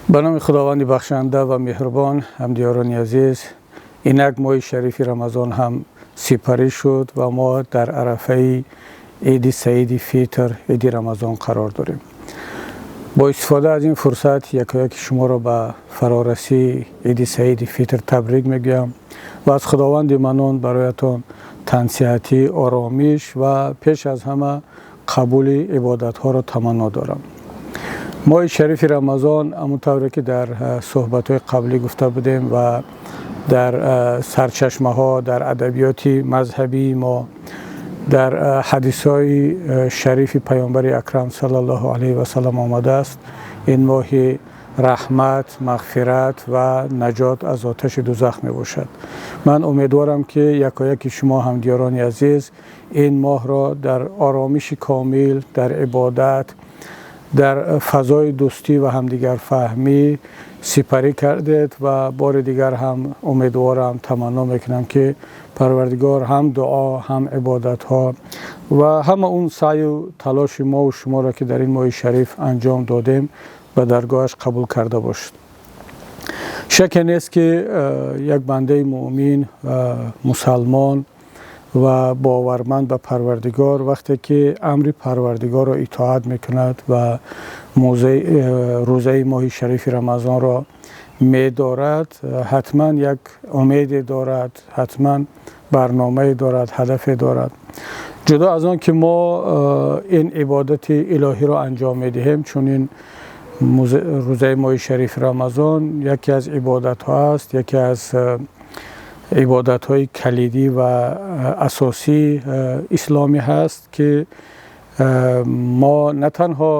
Ба номи Худованди бахшанда ва меҳрубон. Ҳамдиёрони азиз, инак моҳи шарифи Рамазон ҳам сипарӣ шуд ва мо дар арафаи Иди Саиди Фитр, Иди Рамазон қарор дорем. Бо истифода аз ин фурсат якояки шуморо ба фарорасии Иди Саиди Фитр табрик мегӯям ва аз Худованди Маннон бароятон тансиҳатӣ, оромиш ва пеш аз ҳама қабули ибодатҳоро таманно дорам. Моҳи шарифи Рамазон, ҳамон тавре ки дар суҳбатҳои қаблӣ гуфта будем ва дар сарчашмаҳо, дар адабиёти мазҳабии мо, дар ҳадисҳои шарифи Паёмбари Акрам саллаллоҳу алайҳи васаллам омадааст, ин моҳи раҳмат, мағфират ва наҷот аз оташи дӯзах мебошад. Ман умедворам, ки якояки шумо, ҳамдиёрони азиз, ин моҳро дар оромиши комил, дар ибодат, дар фазои дӯстӣ ва ҳамдигарфаҳмӣ сипарӣ кардед ва бори дигар ҳам умедворам, таманно мекунам, ки Парвардигор ҳам дуо, ҳам ибодатҳо ва ҳама он саъю талоши мо ва шуморо, ки дар ин моҳи шариф анҷом додем, ба даргоҳаш қабул карда бошад. Шаке нест, ки як бандаи муъмин, мусалмон ва боварманд ба Парвардигор вақте ки амри Парвардигорро итоат мекунад ва рӯзаи моҳи шарифи Рамазонро медорад, ҳатман як умеде дорад, ҳатман барномае дорад, ҳадафе дорад. Ҷудо аз он ки мо ин ибодати илоҳиро анҷом медиҳем, чун ин рӯзаи моҳи шарифи Рамазон яке аз ибодатҳо аст, яке аз ибодатҳои калидӣ ва асосии исломӣ ҳаст, ки мо на танҳо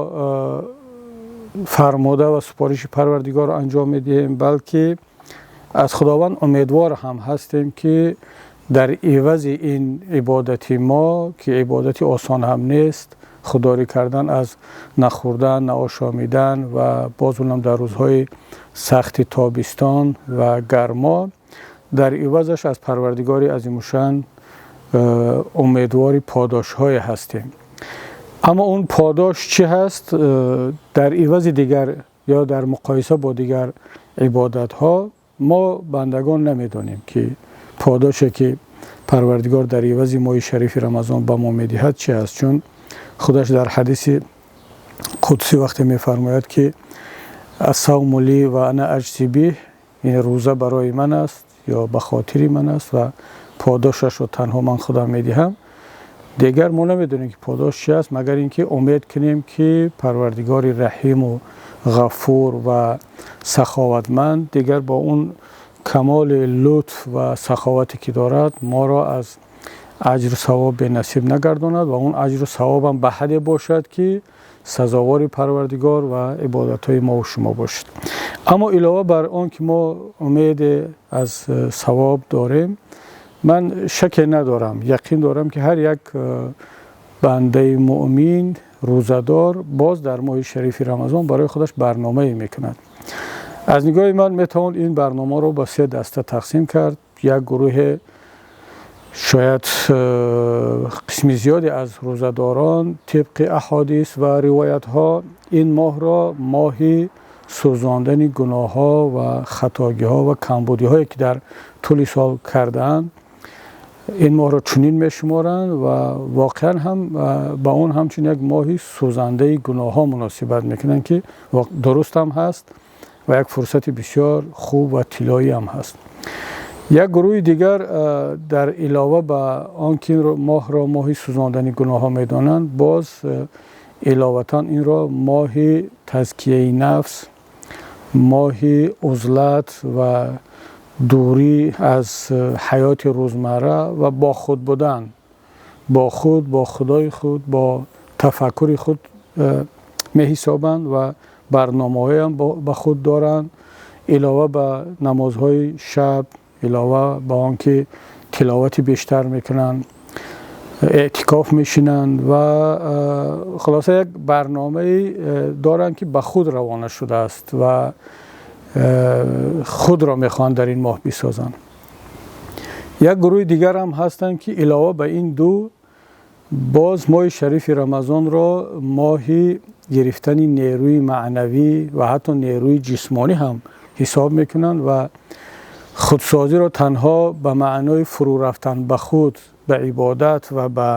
фармуда ва супориши Парвардигорро анҷом медиҳем, балки аз Худованд умедвор ҳам ҳастем, ки дар ивази ин ибодати мо, ки ибодати осон ҳам нест, худдорӣ кардан аз нахӯрдан, наошомидан ва боз унам дар рӯзҳои сахти тобистон ва гармо, дар ивазаш аз Парвардигори Азимушшаън умедвори подошҳое ҳастем. Аммо он подош чӣ ҳаст, дар ивази дигар ё дар муқоиса бо дигар ибодатҳо, мо бандагон намедонем, ки подоше ки Парвардигор дар ивази моҳи шарифи Рамазон ба мо медиҳад, чӣ аст. Чун худаш дар ҳадиси қудсӣ вақте мефармояд, ки الصوم لي وأنا أجزي به, ин рӯза барои ман аст ё ба хотири ман аст ва подошашро танҳо ман худам медиҳам, дигар мо намедонем, ки подош чи аст, магар ин ки умед кунем, ки Парвардигори Раҳиму Ғафур ва саховатманд дигар бо он камоли лутф ва саховате ки дорад, моро аз аҷру савоб бенасиб нагардонад ва он аҷру савобам ба ҳадде бошад, ки сазовори Парвардигор ва ибодатҳои мо ва шумо бошад. Аммо илова бар он ки мо умеде аз савоб дорем, ман шаке надорам, яқин дорам, ки ҳар як бандаи муъмин, рӯзадор боз дар моҳи шарифи Рамазон барои худаш барномае мекунад. Аз нигоҳи ман метавон ин барномаро ба се даста тақсим кард. Як гурӯҳе, шояд қисми зиёде аз рӯзадорон, тибқи аҳодис ва ривоятҳо ин моҳро моҳи сӯзондани гуноҳҳо ва хатогиҳо ва камбудиҳое, ки дар тӯли сол кардаанд, ин моҳро чунин мешуморанд ва воқеан ҳам ба он ҳамчун як моҳи сӯзандаи гуноҳҳо муносибат мекунанд, ки дуруст ҳам ҳаст ва як фурсати бисёр хуб ва тиллоӣ ҳам ҳаст. Як гурӯҳи дигар, дар илова ба он ки моҳро моҳи сӯзондани гуноҳҳо медонанд, боз иловатан инро моҳи тазкияи нафс, моҳи узлат ва дурӣ аз ҳаёти рӯзмарра ва бо худ будан, бо худ, бо Худои худ, бо тафаккури худ меҳисобанд ва барномаҳоям ба худ доранд, илова ба намозҳои шаб, илова ба он ки тиловати бештар мекунанд, эътикоф мешинанд ва хулоса як барномае доранд, ки ба худ равона шудааст ва худро мехоҳанд дар ин моҳ бисозанд. Як гурӯҳи дигар ҳам ҳастанд, ки илова ба ин ду Боз моҳи шарифи Рамазонро моҳи гирифтани нерӯи маънавӣ ва ҳатто нерӯи ҷисмонӣ ҳам ҳисоб мекунанд ва худсозиро танҳо ба маънои фурӯ рафтан ба худ, ба ибодат ва ба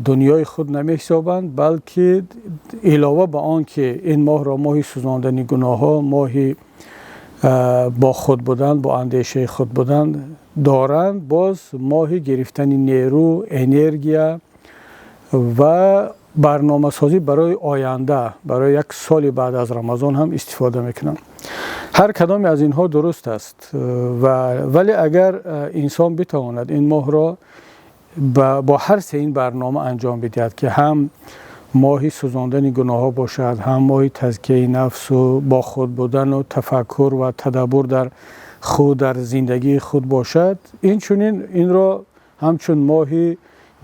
дунёи худ намеҳисобанд, балки илова ба он ки ин моҳро моҳи сӯзондани гуноҳҳо, моҳи бо худ будан, бо андешаи худ будан доранд, боз моҳи гирифтани нерӯ, энергия ва барномасозӣ барои оянда, барои як соли баъд аз Рамазон ҳам истифода мекунанд. Ҳар кадоме аз инҳо дуруст аст, вале агар инсон битавонад ин моҳро бо ҳар се ин барнома анҷом бидиҳад, ки ҳам моҳи сӯзондани гуноҳҳо бошад, ҳам моҳи тазкияи нафс ва бо худ будан ва тафаккур ва тадаббур дар худ, дар зиндагии худ бошад, инчунин инро ҳамчун моҳи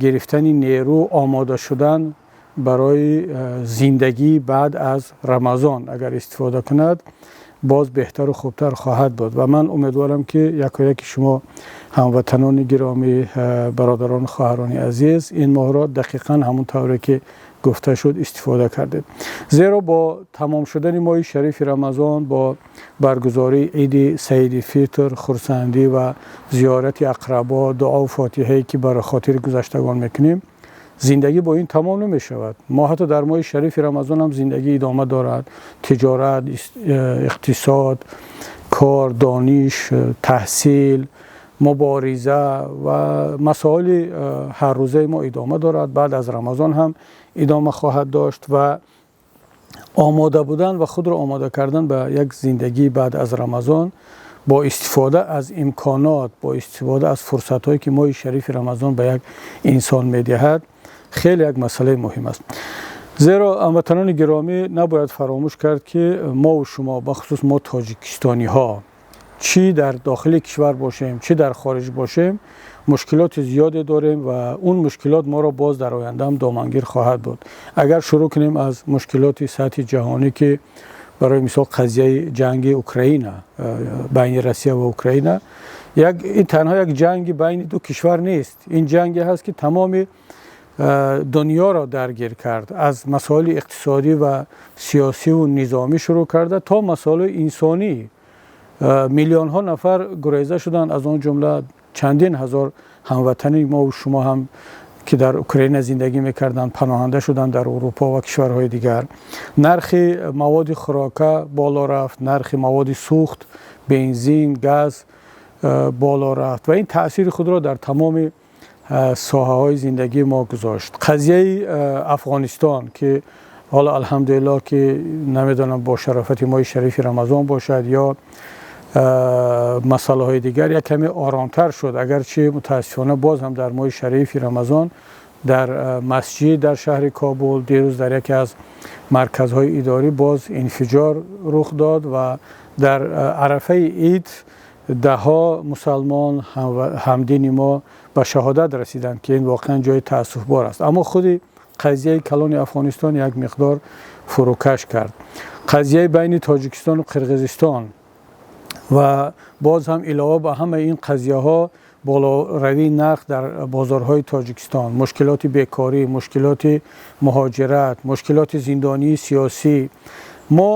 гирифтани нерӯ, омода шудан барои зиндагии баъд аз Рамазон агар истифода кунад, боз беҳтар ва хубтар хоҳад буд. Ва ман умедворам, ки якояки шумо ҳамватанони гиромӣ, бародарон, хоҳарони азиз, ин моҳро дақиқан ҳамон тавре ки гуфта шуд истифода кардед. Зеро бо тамом шудани моҳи шарифи Рамазон, бо баргузории Иди Саиди Фитр, хурсандӣ ва зиёрати ақрабо, дуо ва фотиҳае ки барои хотири гузаштагон мекунем, зиндагӣ бо ин тамом намешавад. Мо ҳатто дар моҳи шарифи Рамазон ҳам зиндагӣ идома дорад. Тиҷорат, иқтисод, кор, дониш, таҳсил, мубориза ва масоили ҳаррӯзаи мо идома дорад. Баъд аз Рамазон ҳам идома хоҳад дошт ва омода будан ва худро омода кардан ба як зиндагии баъд аз Рамазон бо истифода аз имконот, бо истифода аз фурсатҳое ки моҳи шарифи Рамазон ба як инсон медиҳад, хеле як масъалаи муҳим аст. Зеро ҳамватанони гиромӣ, набояд фаромӯш кард, ки мо ва шумо, бахусус мо тоҷикистониҳо, чӣ дар дохили кишвар бошем, чӣ дар хориҷ бошем, мушкилоти зиёде дорем ва он мушкилот моро боз дар оянда ҳам домангир хоҳад буд. Агар шурӯъ кунем аз мушкилоти сатҳи ҷаҳонӣ, ки барои мисол қазияи ҷанги Украина, байни Россия ва Украина, ин танҳо як ҷанги байни ду кишвар нест. Ин ҷанге ҳаст, ки тамоми дунёро даргир кард, аз масоили иқтисодӣ ва сиёсӣ ва низомӣ шурӯъ карда то масоили инсонӣ. Миллионҳо нафар гуреза шуданд, аз он ҷумла чандин ҳазор ҳамватани мо ва шумо ҳам, ки дар Украина зиндагӣ мекарданд, паноҳанда шуданд дар Аврупо ва кишварҳои дигар. Нархи маводи хӯрока боло рафт, нархи маводи сӯхт, бензин, газ боло рафт ва ин таъсири худро дар тамоми соҳаҳои зиндагии мо гузошт. Қазияи Афғонистон, ки ҳоло алҳамдулиллоҳ, ки намедонам бо шарофати моҳи шарифи Рамазон бошад ё масъалаҳои дигар, як каме оромтар шуд, агарчи мутаассифона боз ҳам дар моҳи шарифи Рамазон дар масҷид дар шаҳри Кобул дирӯз дар яке аз марказҳои идорӣ боз инфиҷор рух дод ва дар арафаи ид даҳҳо мусалмон ҳамдини мо ба шаҳодат расиданд, ки ин воқеан ҷои таассуфбор аст. Аммо худи қазияи калони Афғонистон як миқдор фурӯкаш кард. Қазияи байни Тоҷикистон ва Қирғизистон ва боз ҳам илова ба ҳамаи ин қазияҳо болоравии нарх дар бозорҳои Тоҷикистон, мушкилоти бекорӣ, мушкилоти муҳоҷират, мушкилоти зиндонии сиёсӣ. Мо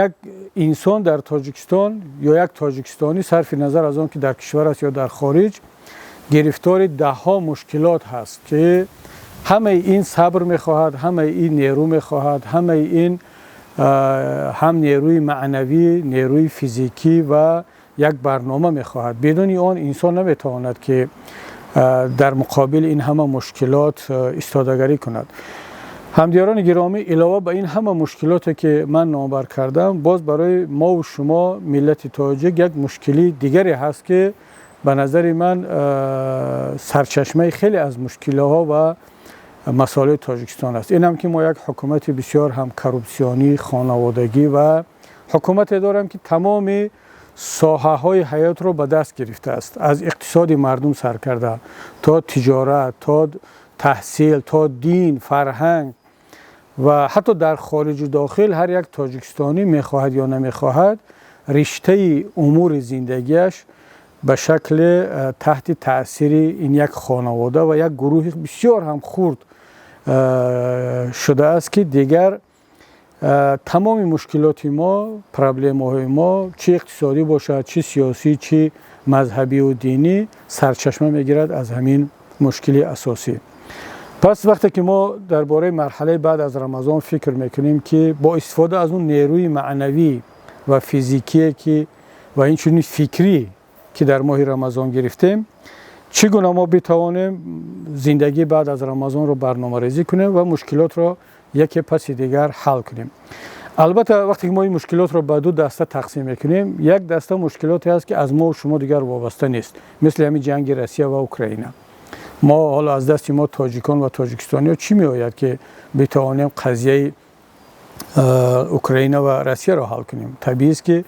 як инсон дар Тоҷикистон ё як тоҷикистонӣ, сарфи назар аз он ки дар кишвар аст ё дар хориҷ, гирифтори даҳҳо мушкилот ҳаст, ки ҳамаи ин сабр мехоҳад, ҳамаи ин нерӯ мехоҳад, ҳамаи ин ҳам нерӯи маънавӣ, нерӯи физикӣ ва як барнома мехоҳад. Бидуни он инсон наметавонад, ки дар муқобили ин ҳама мушкилот истодагарӣ кунад. Ҳамдиёрони гиромӣ, илова ба ин ҳама мушкилоте ки ман номбар кардам, боз барои мо ва шумо, миллати тоҷик, як мушкилии дигаре ҳаст, ки ба назари ман сарчашмаи хеле аз мушкилиҳо ва масоили Тоҷикистон аст. Инам ки мо як ҳукумати бисёр ҳам коррупсионӣ, хонаводагӣ ва ҳукумате дорем, ки тамоми соҳаҳои ҳаётро ба даст гирифтааст, аз иқтисоди мардум сар карда то тиҷорат, то таҳсил, то дин, фарҳанг ва ҳатто дар хориҷу дохил ҳар як тоҷикистонӣ мехоҳад ё намехоҳад, риштаи умури зиндагиаш به شکل تحت تأثیر این یک خانواده و یک گروه بسیار هم خرد شده است که دیگر تمام مشکلات ما، проблем های ما، چه اقتصادی باشد، چه سیاسی، چه مذهبی و دینی، سرچشمه میگیرد از همین مشکل اساسی. پس وقتی که ما درباره مرحله بعد از رمضان فکر میکنیم که با استفاده از اون نیروی معنوی و فیزیکی که و این چنین فکری که در ماه رمضان گرفتیم، چگونه ما بتوانیم زندگی بعد از رمضان رو برنامه ریزی کنیم و مشکلات رو یکی پس دیگر حل کنیم. البته وقتی که ما این مشکلات رو به دو دسته تقسیم میکنیم، یک دسته مشکلاتی هست که از ما و شما دیگر وابسته نیست، مثل همین جنگ روسیه و اوکراین. ما حالا از دست ما تاجیکان و تاجیکستانی ها چی می آید که بتوانیم قضیه اوکراین و روسیه را حل کنیم؟ طبیعی است که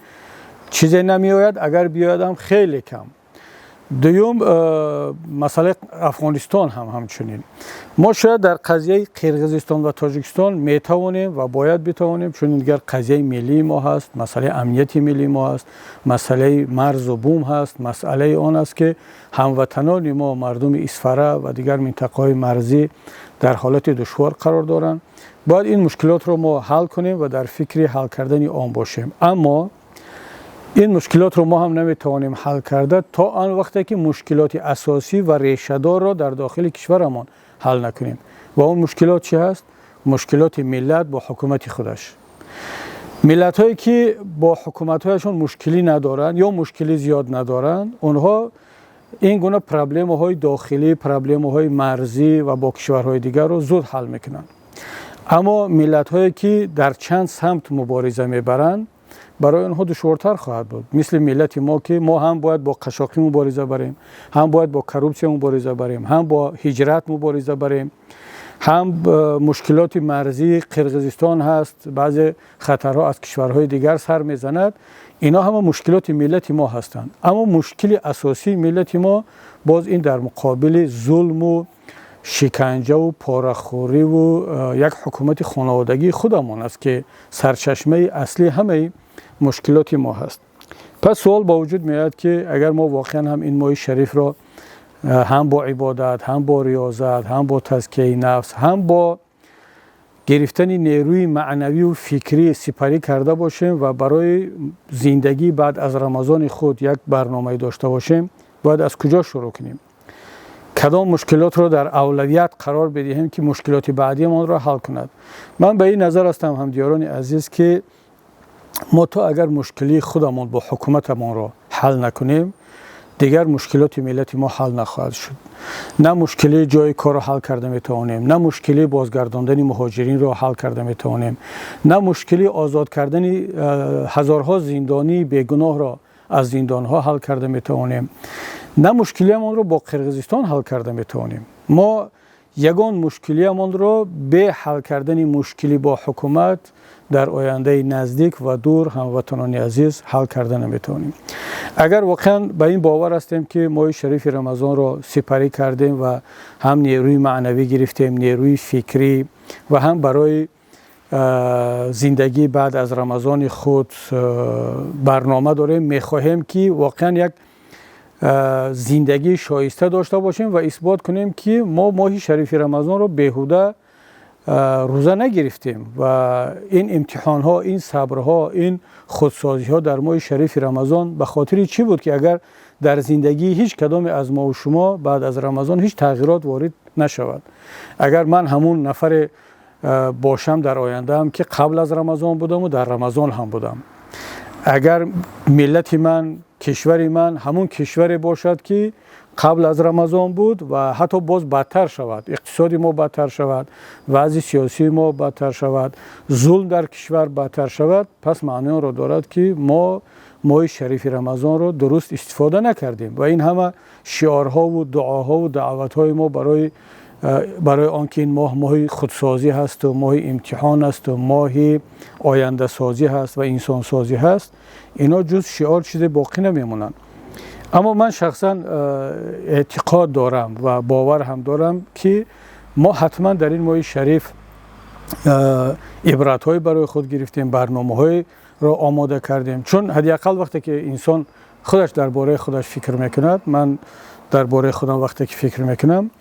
چیزی نمی آید، اگر بیاید هم خیلی کم. دوم، مسئله افغانستان هم همچنین. ما شاید در قضیه قرقیزستان و تاجیکستان می توانیم و باید بتوانیم، چون دیگر قضیه ملی ما هست، مسئله امنیت ملی ما هست، مسئله مرز و بوم هست، مسئله آن است که هموطنان ما، مردم اسفره و دیگر منطقه مرزی در حالت دشوار قرار دارند. باید این مشکلات رو ما حل کنیم و در فکر حل کردن آن باشیم. اما این مشکلات رو ما هم نمیتوانیم حل کرده تا آن وقتی که مشکلات اساسی و ریشه‌دار را در داخل کشورمان حل نکنیم. و اون مشکلات چی هست؟ مشکلات ملت با حکومت خودش. ملت هایی که با حکومت هایشون مشکلی ندارند یا مشکلی زیاد ندارند، اونها این گونه проблем های داخلی، проблем های مرزی و با کشورهای دیگر رو زود حل میکنند. اما ملت هایی که در چند سمت مبارزه میبرند، برای آنها دشوارتر خواهد بود. مثل ملت ما که ما هم باید با قشاقی مبارزه بریم، هم باید با коррупция مبارزه بریم، هم با هجرت مبارزه بریم، هم مشکلات مرزی قرقیزستان هست، بعضی خطرها از کشورهای دیگر سر میزند. اینا همه مشکلات ملت ما هستند. اما مشکل اساسی ملت ما باز این در مقابل ظلم و شکنجه و پاره‌خوری و یک حکومت خانوادگی خودمان است که سرچشمه اصلی همه مشکلات ما هست. پس سوال با وجود میاد که اگر ما واقعا هم این ماه شریف را هم با عبادت، هم با ریاضت، هم با تزکیه نفس، هم با گرفتن نیروی معنوی و فکری سپری کرده باشیم و برای زندگی بعد از رمضان خود یک برنامه داشته باشیم، باید از کجا شروع کنیم؟ کدام مشکلات را در اولویت قرار بدهیم که مشکلات بعدی ما را حل کند؟ من به این نظر هستم، همدیاران عزیز، که ما تا اگر مشکلی خودمان با حکومتمان را حل نکنیم، دیگر مشکلات ملت ما حل نخواهد شد. نه مشکلی جای کار را حل کرده میتوانیم، نه مشکلی بازگرداندن مهاجرین را حل کرده میتوانیم، نه مشکلی آزاد کردن هزارها زندانی بیگناه را از زندانها حل کرده میتوانیم، نه مشکلیمان را با قرقیزستان حل کرده میتوانیم. ما یگان مشکلیمان را به حل کردن مشکلی با حکومت در آینده نزدیک و دور، هموطنان عزیز، حل کرده نمیتوانیم. اگر واقعا به این باور هستیم که ماه شریف رمضان را سپری کردیم و هم نیروی معنوی گرفتیم، نیروی فکری و هم برای زندگی بعد از رمضان خود برنامه داریم، میخواهیم که واقعا یک زندگی شایسته داشته باشیم و اثبات کنیم که ما ماه شریف رمضان را بیهوده روزه نگرفتیم و این امتحان ها، این صبرها، این خودسازی ها در ماه شریف رمضان به خاطر چی بود که اگر در زندگی هیچ کدام از ما و شما بعد از رمضان هیچ تغییرات وارد نشود، اگر من همون نفر باشم در آینده هم که قبل از رمضان بودم و در رمضان هم بودم، اگر ملت من، کشور من همون کشوری باشد که قبل از رمضان بود و حتی باز بدتر شود، اقتصاد ما بدتر شود، وضع سیاسی ما بدتر شود، ظلم در کشور بدتر شود، پس معنی را دارد که ما ماه شریف رمضان را درست استفاده نکردیم و این همه شعارها و دعاها و دعوتهای ما برای آنکه این ماه ماه خودسازی هست و ماه امتحان است و ماه آینده سازی هست و انسان سازی هست، اینا جز شعار چیز باقی نمیمونند. اما من شخصا اعتقاد دارم و باور هم دارم که ما حتما در این ماه شریف عبرت های برای خود گرفتیم، برنامه های را آماده کردیم، چون حداقل وقتی که انسان Худаш дар бораи худаш фикр мекунад. Ман дар бораи худам вақте ки фикр мекунам,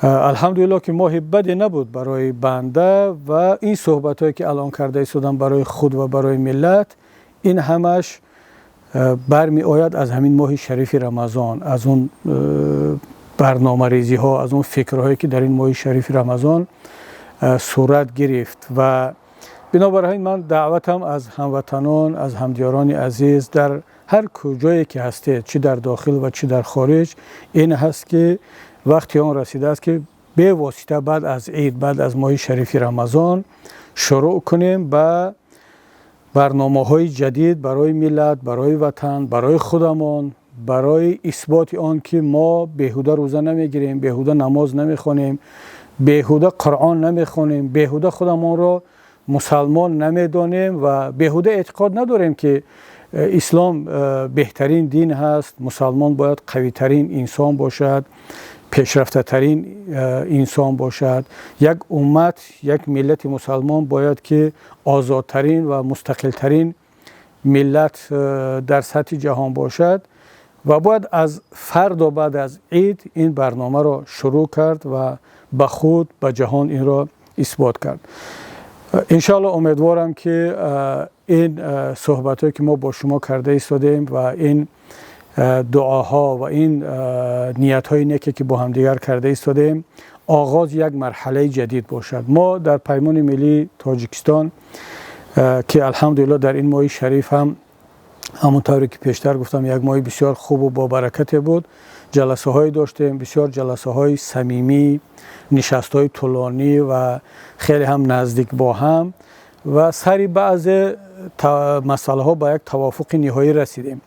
алҳамдулиллоҳ, ки моҳи баде набуд барои банда ва ин суҳбатҳое ки алон карда истодам барои худ ва барои миллат, ин ҳамаш бармеояд аз ҳамин моҳи шарифи Рамазон, аз он барномарезиҳо, аз он фикрҳое ки дар ин моҳи шарифи Рамазон сурат гирифт. Ва бинобар ин ман даъватам аз ҳамватанон, аз ҳамдиёрони азиз дар ҳар куҷое ки ҳастед, чӣ дар дохил ва чӣ дар хориҷ, ин ҳаст ки вақти он расидааст ки бевосита баъд аз Ид, баъд аз моҳи шарифи Рамазон шурӯъ кунем ба барномаҳои ҷадид барои миллат, барои ватан, барои худамон, барои исботи он ки мо беҳуда рӯза намегирем, беҳуда намоз намехонем, беҳуда Қуръон намехонем, беҳуда худамонро мусулмон намедонем ва беҳуда эътиқод надорем ки ислом беҳтарин дин ҳаст, мусулмон бояд қавитарин инсон бошад, пешрафтатарин инсон бошад. Як уммат, як миллати мусулмон бояд ки озодтарин ва мустақилтарин миллат дар сатҳи ҷаҳон бошад ва бояд аз фардо баъд аз Ид ин барномаро шурӯъ кард ва ба худ, ба ҷаҳон инро исбот кард. Иншоаллоҳ, умедворам ки ин суҳбатҳое ки мо бо шумо карда истодем ва ин дуоҳо ва ин ниятҳои неке ки бо ҳамдигар карда истодем, оғози як марҳалаи ҷадид бошад. Мо дар Паймони Миллии Тоҷикистон, ки алҳамдулиллоҳ дар ин моҳи шариф ҳам, ҳамон тавре ки пештар гуфтам, як моҳи бисёр хубу бобаракате буд, ҷаласаҳое доштем, бисёр ҷаласаҳои самимӣ, нишастҳои тӯлонӣ ва хеле ҳам наздик бо ҳам ва сари баъзе масъалаҳо ба як тавофуқи ниҳоӣ расидем,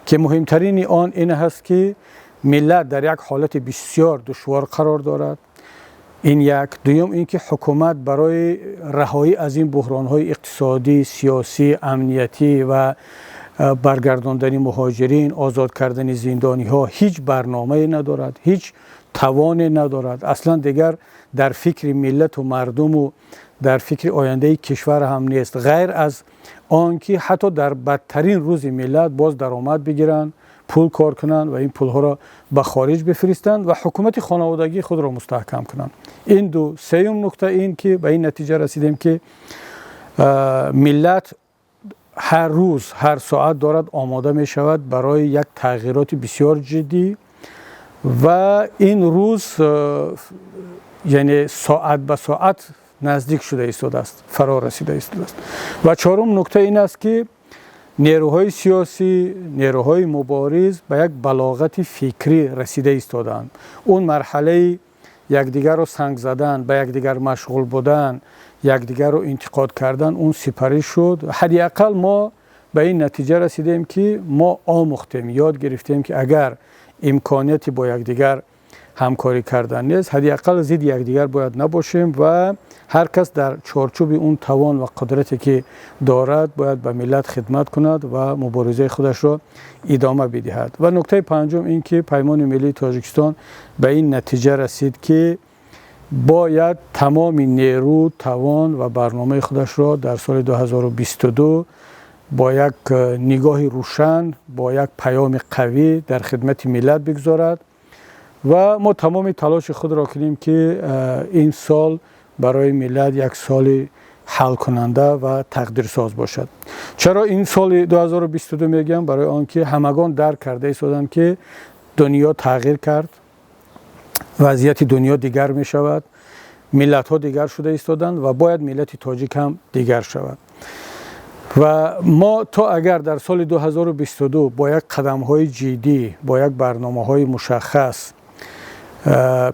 ки муҳимтарини он ин ҳаст ки миллат дар як ҳолати бисёр душвор қарор дорад. Ин як. Дуюм ин ки ҳукумат барои раҳоӣ аз ин буҳронҳои иқтисодӣ, сиёсӣ, амниятӣ ва баргардондани муҳоҷирин, озод кардани зиндониҳо ҳеҷ барномае надорад, ҳеҷ тавоне надорад. Аслан дигар дар фикри миллату мардуму дар фикри ояндаи кишвар ҳам нест, ғайр аз он ки ҳатто дар бадтарин рӯзи миллат боз даромад бигиранд, пул кор кунанд ва ин пулҳоро ба хориҷ бифиристанд ва ҳукумати хонаводагии худро мустаҳкам кунанд. Ин ду. Сеюм нукта ин ки ба ин натиҷа расидем ки миллат ҳар рӯз, ҳар соат дорад омода мешавад барои як тағйироти бисёр ҷиддӣ ва ин рӯз, яъне соат ба соат наздик шуда истодааст, фаро расида истодааст. Ва чорум нукта ин аст ки нерӯҳои сиёсӣ, нерӯҳои мубориз ба як балоғати фикрӣ расида истодаанд. Он марҳалаи якдигарро санг задан, ба якдигар машғул будан, якдигарро интиқод кардан, он сипарӣ шуд. Ҳадди ақал мо ба ин натиҷа расидем ки мо омӯхтем, ёд гирифтем ки агар имконияти бо якдигар ҳамкорӣ кардан нест, ҳадди ақал зидди якдигар бояд набошем ва ҳар кас дар чорчӯби он тавон ва қудрате ки дорад бояд ба миллат хидмат кунад ва муборизаи худашро идома бидиҳад. Ва нуктаи панҷум ин ки Паймони Миллии Тоҷикистон ба ин натиҷа расид ки бояд тамоми нерӯ, тавон ва барномаи худашро дар соли 2022 бо як нигоҳи рӯшан, бо як паёми қавӣ дар хидмати миллат бигзорад ва мо тамоми талоши худро кунем ки ин сол барои миллат як соли ҳалкунанда ва тақдирсоз бошад. Чаро ин соли 2022 мегӯям? Барои он ки ҳамагон дарк карда истоданд ки дунё тағйир кард, вазъияти дунё дигар мешавад, миллатҳо дигар шуда истоданд ва бояд миллати тоҷик ҳам дигар шавад. Ва мо то агар дар соли 2022 бо як қадамҳои ҷиддӣ, бо як барномаҳои мушаххас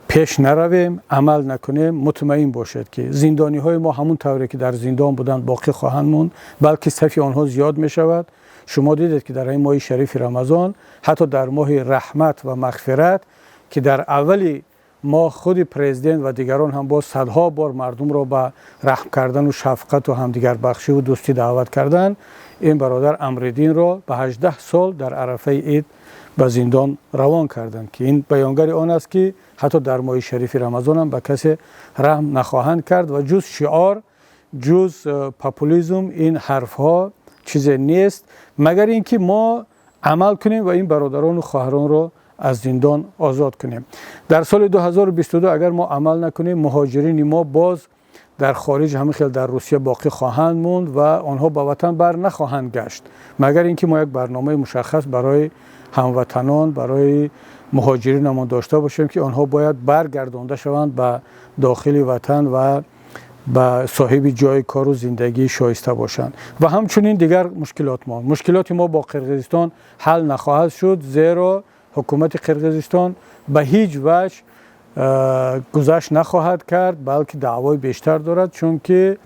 пеш наравем, амал накунем, мутмаин бошед ки зиндониҳои мо ҳамон тавре ки дар зиндон буданд боқӣ хоҳанд монд, балки сафи онҳо зиёд мешавад. Шумо дидед ки дар ин моҳи шарифи Рамазон, ҳатто дар моҳи раҳмат ва мағфират, ки дар аввали моҳ худи президент ва дигарон ҳам боз садҳо бор мардумро ба раҳм кардан ва шафқат ва ҳамдигарбахшӣ ва дӯстӣ даъват карданд, ин бародар Амриддинро ба 18 сол дар арафаи Ид ба зиндон равон карданд, ки ин баёнгари он аст ки ҳатто дар моҳи шарифи Рамазон ҳам ба касе раҳм нахоҳанд кард ва ҷуз шиор, ҷуз популизм ин ҳарфҳо чизе нест, магар ин ки мо Амал кунем ва ин бародарону хоҳаронро аз зиндон озод кунем. Дар соли 2022 агар мо амал накунем, муҳоҷирини мо боз дар хориҷ, ҳамин хел дар Русия боқӣ хоҳанд монд ва онҳо ба ватан бар нахоҳанд гашт, магар инки мо як барномаи мушаххас барои ҳамватанон, барои муҳоҷиринамон дошта бошем, ки онҳо бояд баргардонда шаванд ба дохили ватан ва ба соҳиби ҷои кор ва зиндагии шоиста бошанд. Ва ҳамчунин дигар мушкилот мо, мушкилоти мо бо Қирғизистон ҳал нахоҳад шуд, зеро ҳукумати Қирғизистон ба ҳеҷ ваҷҳ гузашт нахоҳад кард, балки даъвои бештар дорад, чунки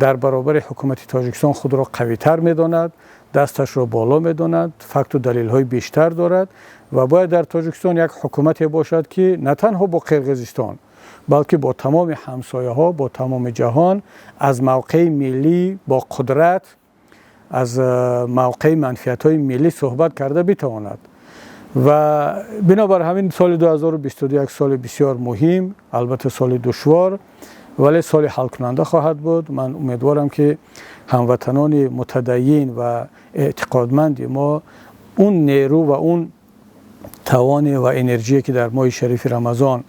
дар баробари ҳукумати Тоҷикистон худро қавитар медонад, дасташро боло медонад, факту далелҳои бештар дорад. Ва бояд дар Тоҷикистон як ҳукумате бошад, ки на танҳо бо Қирғизистон, балки бо тамоми ҳамсояҳо, бо тамоми ҷаҳон аз мавқеи миллӣ, бо қудрат, аз мавқеи манфиатҳои миллӣ суҳбат карда битавонад. Ва бинобар ҳамин соли 2022 як соли бисёр муҳим, албатта соли душвор, вале соли ҳалкунанда хоҳад буд. Ман умедворам, ки ҳамватанони мутадайин ва эътиқодманди мо он нерӯ ва он тавоне ва энергие, ки дар моҳи шарифи Рамазон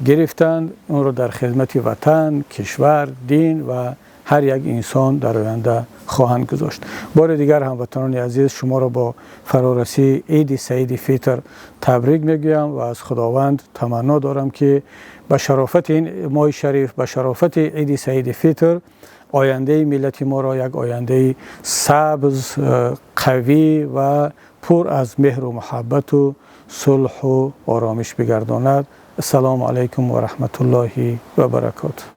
гирифтанд, онро дар хидмати ватан, кишвар, дин ва ҳар як инсон дар оянда хоҳанд гузошт. Бори дигар, ҳамватанони азиз, шуморо бо фарорасии Иди Саиди Фитр табрик мегӯям ва аз Худованд таманно дорам, ки ба шарофати ин моҳи шариф, ба шарофати Иди Саиди Фитр ояндаи миллати моро як ояндаи сабз, қавӣ ва пур аз меҳру муҳаббату сулҳу оромиш бигардонад. Ассалому алайкум ва раҳматуллоҳи ва баракотуҳ.